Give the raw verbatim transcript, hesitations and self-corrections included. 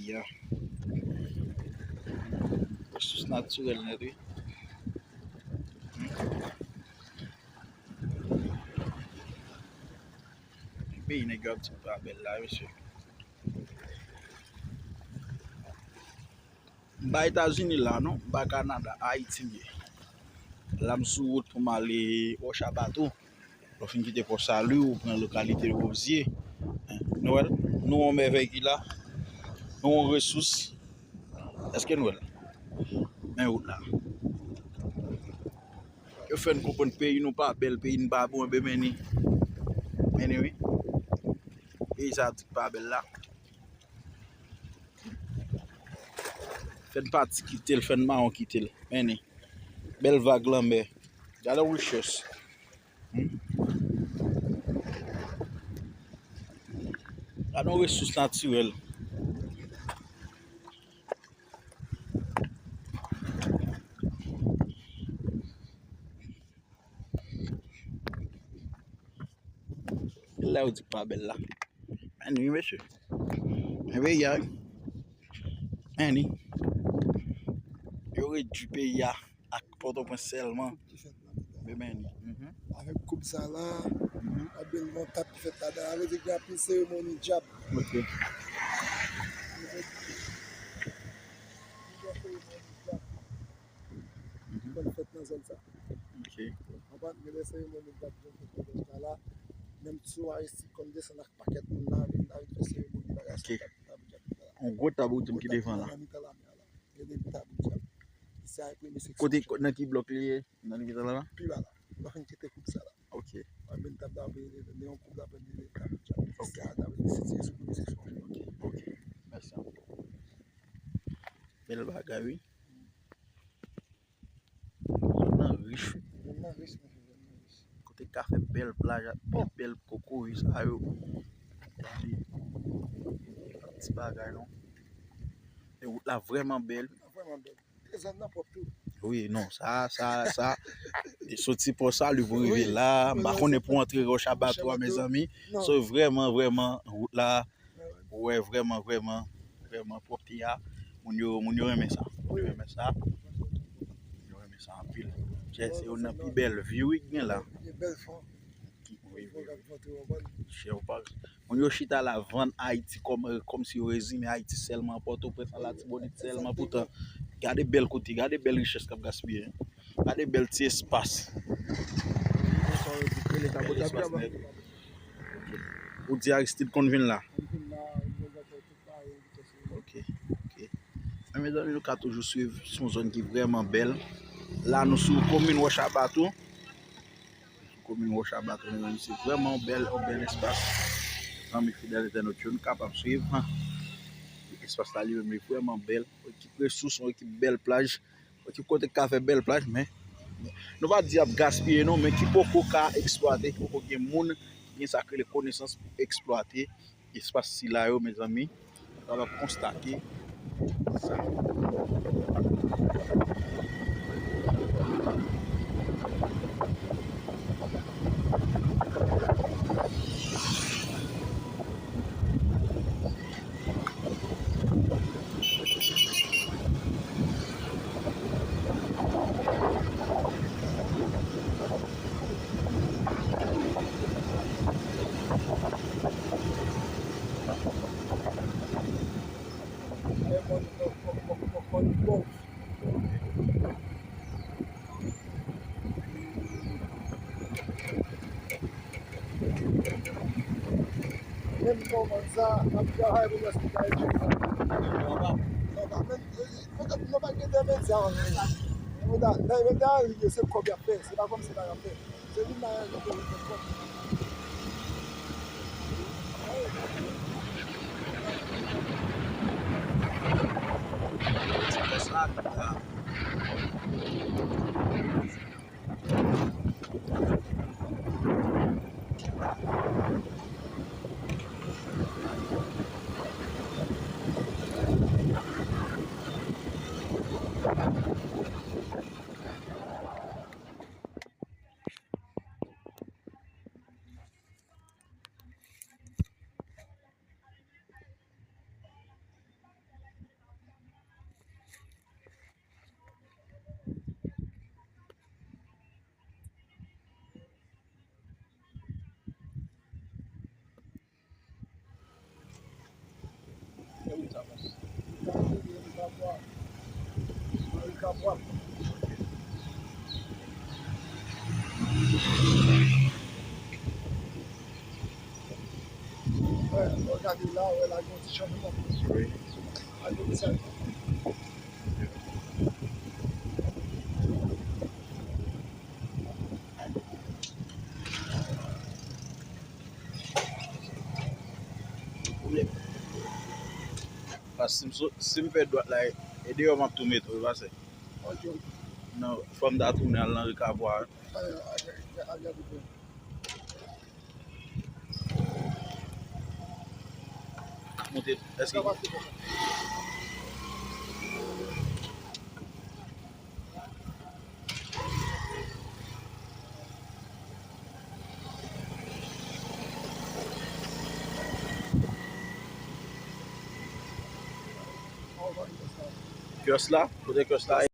Ya. Resous natirèl nèt, wi. Peyi nèg yo ap di pa bèl la, mesye. M pa Etazini la, non. M pa Kanada, Ayiti m ye. La, m sou wout pou m ale Wòch a Bato. Lè w fin kite Pò Sali, ou pran lokalite Wovizye. Nou wè l? Nou wè yon mèvèy ki la. Nou wè yon resous. Èske nou wè l? Men wout la. Yo fè n konprann peyi nou pa bèl, peyi n pa bon, enben men ni. Men ni, wi. Peyi sa di k pa bèl la. Fè n pati kite l, fè n mawon kite l. Men ni. Bèl vag lanmè. Gade yon richès. Hmm? Gade yon resous natirèl. Lè yo di k pa bèl la. Men ni, mesye. Men peyi a, wi. Men ni. Yo redui peyi a ak Pòtoprens sèlman. Koup ki fèt nan peyi a. Men ni. Mhm. Avèk koup sa la, mhm, anben yon tap ki fèt ladan. Sa vle di gen anpil seremoni dyab. Ok. Plizyè seremoni dyab. Mhm. Konn fèt nan zòn sa. Ok. Konprann? Gen de seremoni k ap fèt nan zòn sa la. Menm tou Aristid konn desann ak pakèt moun la, vin la, vin fè seremoni bagay sa. Ok. Tab, tab, tab, tab. On gwo tab ou di m ki devan la. Nan mitan lamè a la. Gen de tab dyab. Sa e premye seksyon. Kote, ko-, nan ki blòk li ye? Nan ki blòk la? Pi ba la. Ou pa fin kite koup sa la. Ok. Anben tab la, anben yon koup la, anben tab dyab. Ok. Sa tab, se ti sou premye seksyon. Ok, ok. Mèsi anpil. Bèl bagay, wi. Zòn nan rich, wi. Zòn nan rich, mesye, zòn nan rich. Kote k ka fè bèl plaj ak bèl, bèl kokoye sa yo. Gade. Pa ti bagay, non. E wout la vrèman bèl. Vrèman bèl. E zòn nan pwòp tou. Wi, non, sa, sa, sa. Soti Pò Sali pou rive la. M pa konnen pou antre Wòch a Bato a, mezanmi. Non. So, vrèman, vrèman, wout la, ou wè, vrèman, vrèman, vrèman pwòpte a. Moun yo, moun yo renmen sa. Moun yo renmen sa. Moun yo renmen sa anpil. Se, se youn nan pi bèl view wi k gen la. Gen bèl fon. Wi, wi, wi. Chè, ou pa, moun yo chita la vann Ayiti kòm, kòmsi yo rezime Ayiti sèlman, Pòtoprens, Latibonit sèlman. Poutan, gade bèl kote, gade bèl richès k ap gaspiye. Gade bèl ti espas. Espas nèt. Ou di Aristide konn vin la? Ok, ok. Men mezanmi, nou ka toujou swiv, se yon zòn ki vrèman bèl. La, nou sou komin Wòch a Bato. Sou komin Wòch a Bato, mezanmi, se vrèman yon bèl, yon bèl espas. Zanmi fidèl entènot yo, nou kapab swiv. Espas la li menm li vrèman bèl. Yon ekip resous, yon ekip bèl plaj. Yon ekip kote k ka fè bèl plaj, men nou pa di y ap gaspiye non, men ki poko ka eksplwate, ki poko gen moun ki gen sa k rele konesans pou eksplwate espas sila yo, mezanmi. Nou kapab konstate sa. Menm kòman sa, n ap travay pou lòs ki kay di sa. Non, pa, non, pa, men, eh, nou pa, nou pa gen entèmedyè anyen. Nou ta, nan entèmedyè, se kòb y ap fè, se pa kòmsi pa y ap fè. Se vin la, y ap fè kòb. Kabwa. Nan ri Kabwa. Wè, lè w gade la, w wè la gen yon ti chanjman. Wi. Gade sa. Pas si m so-, si m fè dwat la, e deyò m ap tou mete w, pase. Ok. Non, fò m ta tounen al nan ri Kabwa. Monte, èske Kyòs la, kote kyòs la?